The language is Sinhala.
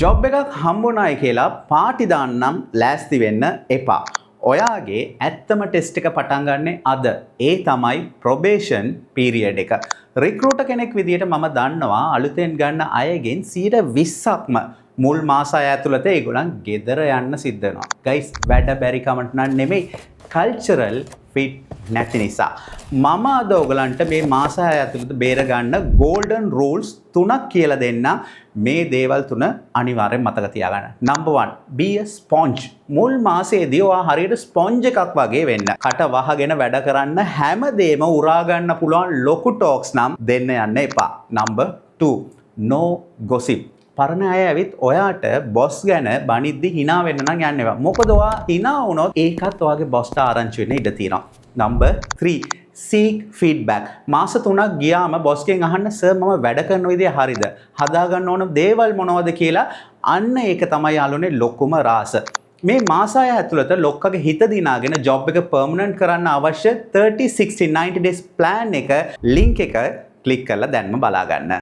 ජොබ් එකක් හම්බුනායි කියලා පාටි දාන්නම් ලෑස්ති වෙන්න එපා. ඔයාගේ ඇත්තම ටෙස්ට් එක පටන් ගන්නෙ අද. ඒ තමයි ප්‍රොබේෂන් පීරියඩ් එක. රික්‍රූටර් කෙනෙක් විදියට මම දන්නවා, අලුතෙන් ගන්න අයගෙන් 20%ක්ම මුල් මාස 6 ඇතුළත ඒගොල්ලන් ගෙදර යන්න සිද්ධ වෙනවා. ගයිස්, වැඩ බැරි කමට නම් නෙමෙයි, කල්චරල් ෆිට් නැති නිසා. මම අද ඔයගලන්ට මේ මාස 6 ඇතුළත බේර ගන්න ගෝල්ඩන් රූල්ස් තුනක් කියලා දෙන්න. මේ දේවල් තුන අනිවාර්යෙන් මතක තියාගන්න. Number 1, be a sponge. මුල් මාසයේදී ඔයා හරියට ස්පොන්ජ් එකක් වගේ වෙන්න. කට වහගෙන වැඩ කරන්න. හැමදේම උරා ගන්න පුළුවන් ලොකු ටෝක්ස් නම් දෙන්න යන්න එපා. Number 2, no gossip. පරණ අය ඇවිත් ඔයාට බොස් ගැන බනිද්දි හිනා වෙන්න නම් යන්න එපා. මොකද ඔයා හිනා වුණොත් ඒකත් ඔයාගේ බොස්ට ආරංචි වෙන්න ඉඩ තියෙනවා. Number 3, seek feedback. මාස 3ක් ගියාම බොස්ගෙන් අහන්න, "සර්, මම වැඩ කරන විදිය හරිද? හදාගන්න ඕන දේවල් මොනවද?" කියලා. අන්න ඒක තමයි යාළුවනේ ලොකුම රහස. මේ මාස 6 ඇතුළත ලොක්කගේ හිත දිනාගෙන ජොබ් එක පර්මනන්ට් කරන්න අවශ්‍ය 30 60 90 days plan එක ලින්ක් එක ක්ලික් කරලා දැන්ම බලා ගන්න.